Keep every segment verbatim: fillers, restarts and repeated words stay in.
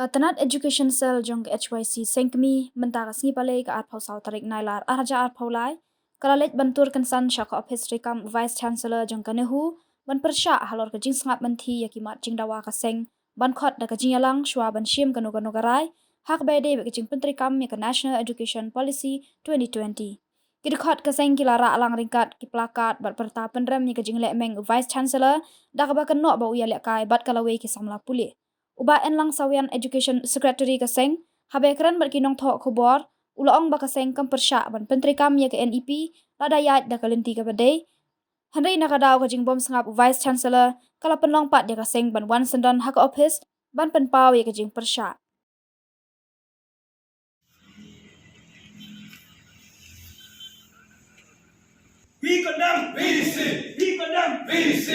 Tnat Education Cell jong ka H Y C Sengkmie mynta ka sngi Palei ka arphew saw tarik Nailar arhajar arphew lai ka la leit ban tur kynsan sha ka ophis treikam Vice Chancellor jong ka NEHU ban pyrshah halor ka jingsngap mynthi ïa ki mat jingdawa ka seng ban khot da ka jingïalang shwa ban shim kano kano ka rai ha kaba ïadei bad ka jingpyntreikam ïa ka National Education Policy twenty twenty. Ki dkhot ka seng ki la rah lang ryngkat ki plakat bad pyrta pynrem ïa ka jingleh meng u Vice Chancellor da kaba kynnoh ba u ïalehkai bad ka lawei ki samla pule. U Bah Enlang Sawian, Education Secretary ka seng, haba ïakren bad ki nongthoh khubor, u la ong ba ka seng kam pyrshah ban pyntreikam ïa ka N E P lada ïaid da ka lynti kaba dei. Hynrei na ka daw ka jingbym sngap u Vice Chancellor ka la pynlong pat ïa ka seng ban wan syndon ha ka ophis ban pynpaw ïa ka jingpyrshah. We condemn. V C. We condemn. V C.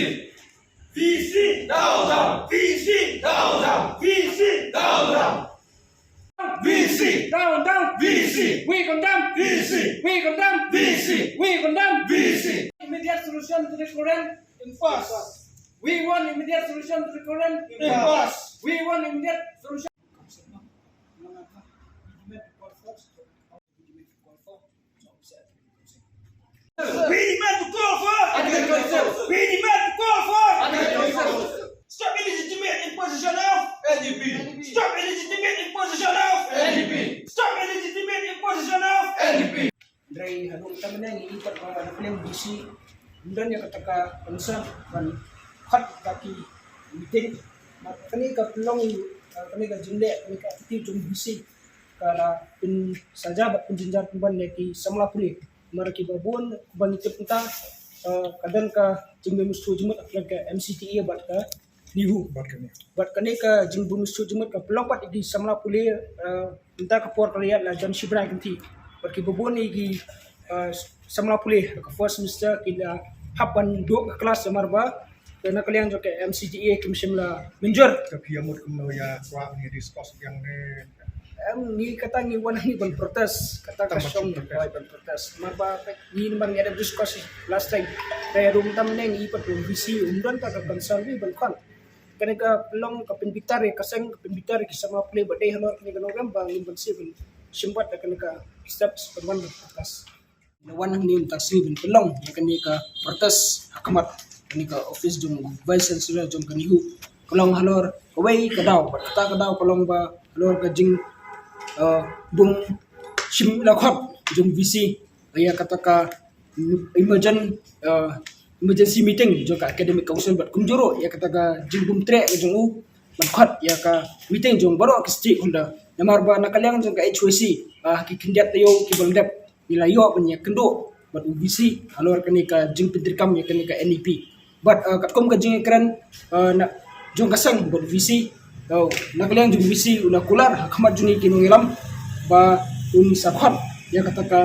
V C. Down, down. V C. Down, down. V C. Down, down. V C. Down, down. V C. We condemn. V C. We condemn. V C. We condemn. V C. Immediate solution to the current impasse. We want immediate solution to the current impasse. We want immediate solution. We demand to call for agriculture. We demand to call for agriculture. Stop illegitimate imposition of N D P. Stop illegitimate imposition of N D P. Stop illegitimate imposition of N D P. Hynrei haduh mynta mynne ngi i pat ba na pdeng D C ym don ïa kata ka concern ban khot ïa ki meeting. Bad kane ka pynlong, eh, kane ka jingleh, kane ka attitude jong D C ka la pynsaja bad pynjynjar pynban ïa ki samla pule. Namar kiba bun ba ngi tip mynta, eh, ka don ka jingbym sngewthuh jingmut hapdeng ka M C T E bad ka NEHU. Bad kane ka jingbym sngewthuh jingmut ka pynlong pat ïa ki samla pule, eh, mynta ka por ka la ïaid la jan shibnai kynthih. Bad kiba bun ïa ki, eh, samla pule ka first semester ki la hap ban duh ka klas namar ba na ka liang jong ka M C T E kim shym la mynjur. Ka phi ïa mut kumno ïa kwah ngi discuss ïa ne? Em, ngi kata ngi wan ngi ban protest, kata ka shong ngi ban protest. Namar ba ngi namar ngi ada discuss last time. Te rum tam ne ngi pat V C um don ta ka concern ngi ban khot. Kane ka pynlong ka pynbitar ïa ka seng, ka pynbitar ïa ki samla pule ba dei halor kane ka nongrim ba ngin ban sih ban shim pat da kane ka steps pynban ban protest. Ngi wan hangne mynta ka sngi ban pynlong ïa kane ka protest ha khmat kane ka office jong Vice Chancellor jong ka NEHU. Ka long halor kawei ka daw, bad kata ka daw ka long ba halor ka jing, eh, bym shim la khot jong V C ïa kata ka emergen-, eh, emergency meeting jong ka Academic Council bad kumjuh ruh ïa kata ka jingbym treh ka jong u ban khot ïa ka meeting jong baroh ki stakeholder. Namar ba na ka liang jong ka H Y C, ah, ki khyndiat taïew kiba la dep ngi la ïoh ban ïakynduh bad u V C halor kane ka jingpyntreikam ïa kane ka N E P. Bad, ah, katkum ka jingïakren, ah, na jong ka seng bad u V C, ah, na ka liang jong u V C u la kular ha khmat jong ngi ki nongïalam ba un sa khot ïa kata ka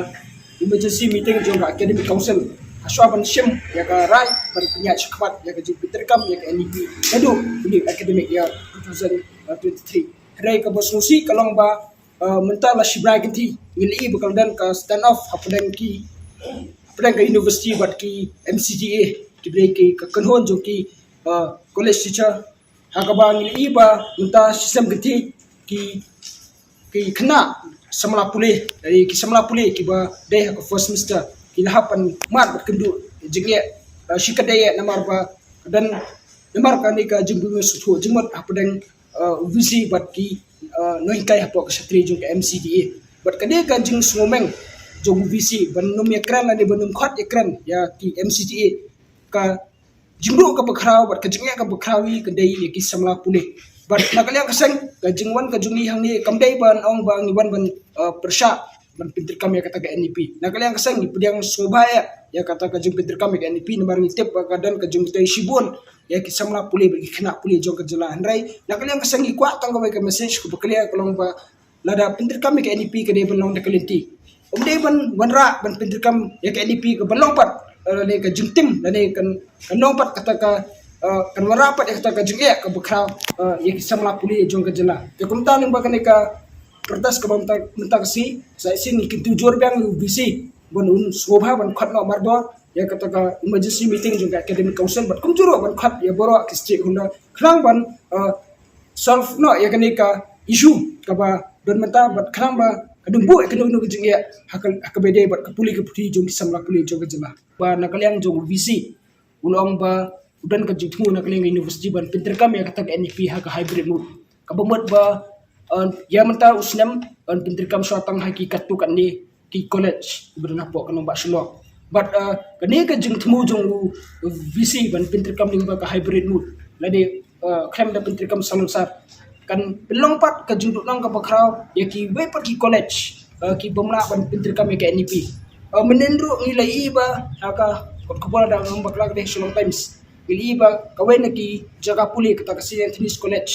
emergency meeting jong ka Academic Council ha shwa ban shim ïa ka rai ban pynïaid shakhmat ïa ka jingpyntreikam ïa ka N E P naduh u new academic year two thousand twenty-three. Hynrei kaba sngewsih ka long ba, uh, mynta la shibnai kynthih ngi la ïohi ba ka la don ka stand off hapdeng ki, hapdeng ka university bad ki M C T E, ki briew ki ka kynhun jong ki, uh, college teacher. Ha kaba ngi la ïohi ba mynta shisnem kynthih ki, ki khynnah samla pule, eh, ki samla pule kiba dei ha ka first semester ki la hap ban mad bad kynduh jingeh, eh, shi katdei namar ba ka don, namar kane ka jingbym sngewthuh jingmut hapdeng, eh, u V C bad ki, eh, nonghikai hapoh ka shatri jong ka M C T E. Bad kane ka jingsngewmeng jong u V C ban ym ïakren lane ban ym khot ïakren ïa ki M C T E, ka jingduh kaba khraw bad ka jingeh kaba khraw hi ka dei ïa ki samla pule. Bad na ka liang ka seng ka jingwan ka jong ngi hangne kam dei ban ong ba ngi wan ban, uh, pyrshah ban pyntreikam ïa kata ka N E P. Na ka liang ka seng ngi pdiang sngewbha ïa, ïa kata ka jingpyntreikam ïa ka N E P namar ngi tip ba ka don ka jingmyntoi shibun ïa ki samla pule bad ki khynnah pule jong ka jylla. Hynrei na ka liang ka seng ngi kwah tang kawei ka message kaba clear ka long ba lada pyntreikam ïa ka N E P ka dei ban long da ka lynti. Ym dei ban wanrah ban pyntreikam ïa ka N E P kaba long pat, eh, lane ka jingtim lane kan, kan long pat kata ka, eh, kan wanrah pat ïa kata ka jingeh kaba khraw, eh, ïa ki samla pule jong ka jylla. Te kumta lyngba kane ka protest kaba mynta, mynta ka sngi sa shisien ngi kyntu jur biang ïa u V C ban un sngewbha ban khot noh mardor ïa kata ka emergency meeting jong ka Academic Council bad kumjuh ruh ban khot ïa baroh ki stakeholder khnang ban, eh, solve noh ïa kane ka, issue kaba don mynta bad khnang ba ka dang buh ïa kano kano ka jingeh ha ka, ha kaba ïadei bad ka pule ka puthi jong ki samla pule jong ka jylla. Ba na ka liang jong u V C u la ong ba u don ka jingthmu na ka liang ka university ban pyntreikam ïa kata ka N E P ha ka hybrid mode. Kaba mut ba, eh, ïa mynta u snem ban pyntreikam shuwa tang ha ki katto katne ki college ba don hapoh ka nongbah Shillong. Bad, eh, kane ka jingthmu jong u V C ban pyntreikam lyngba ka hybrid mode, lane, eh, khlem da pyntreikam sahlonsar, kan pynlong pat ka jingduhnong kaba khraw ïa kiwei pat ki college, eh, ki bym lah ban pyntreikam ïa ka N E P. Eh, mynhynnin ruh ngi la ïohi ba ha ka kot khubor da ngi bakla ka dei Shillong Times, ngi la ïohi ba kawei na ki jaka pule, kata ka Saint Anthony's College,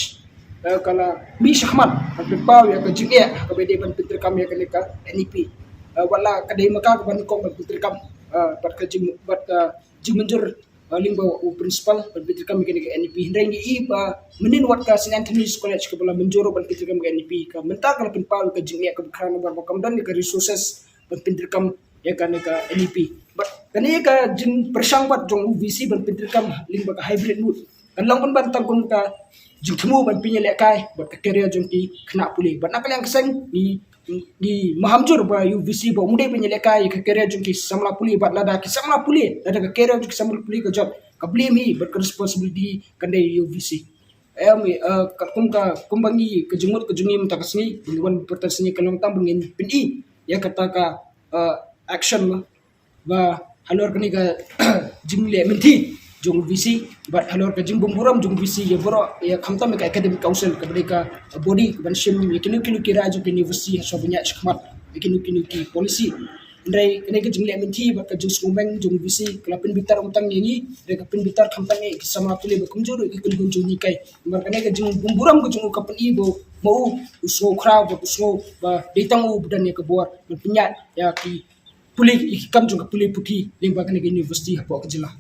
eh, ka la mih shakhmat ban pynpaw ïa ka jingeh ha kaba ïadei ban pyntreikam ïa kane ka N E P. Eh, wat la ka dei ma ka kaba nyngkong ban pyntreikam, eh, bad ka jing, bad ka jingmynjur, eh, lyngba u principal ban pyntreikam ïa kane ka N E P. Hynrei ngi ïohi ba mynhynnin wat ka Saint Anthony's College kaba la mynjur ban pyntreikam ïa ka N E P, ka mynta ka la pynpaw ïa ka jingeh kaba khraw namar ba kam don ïa ka resources ban pyntreikam ïa kane ka N E P. Bad kane ka jingpyrshang pat jong u V C ban pyntreikam lyngba ka hybrid mode kan long pynban tang kum ka jingthmu ban pynïalehkai bad ka career jong ki khynnah pule. Bad na ka liang ka seng ngi, ngi maham jur ba ïa u V C ba um dei pynïalehkai ïa ka career jong ki samla pule, bad lada ki samla pule, lada ka career jong ki samla pule ka jot, ka blame hi bad ka responsibility kan dei ïa u V C. Em, eh, katkum ka, kumba ngi, ka jingmut ka jong ngi mynta ka sngi, ba ngi wan pyrta sngi ka long tang ba ngin pyni ïa kata ka, eh, action ba halor kane ka jingleh mynthi jong u V C bad halor ka jingbymburom jong u V C ïa baroh, ïa khamtam ïa ka academic council kaba dei ka body kaban shim ïa kino kino ki rai jong ka university ha shuwa ban ïaid shakhmat ïa kino kino ki policy. Hynrei kane ka jingleh mynthi bad ka jingsngewmeng jong u V C ka la pynbitar ym tang ïa ngi, hynrei ka pynbitar khamtam ïa ki samla pule ba kumjuh ruh ïa ki kynhun jong ngi kai. Namar kane ka jingbymburom ka jong u ka pyni ba ma u u sngew khraw bad u sngew ba dei tang u ba don ïa ka bor ban pynïaid ïa ki pule, ïa ki kam jong ka pule puthi lyngba kane ka university hapoh ka jylla.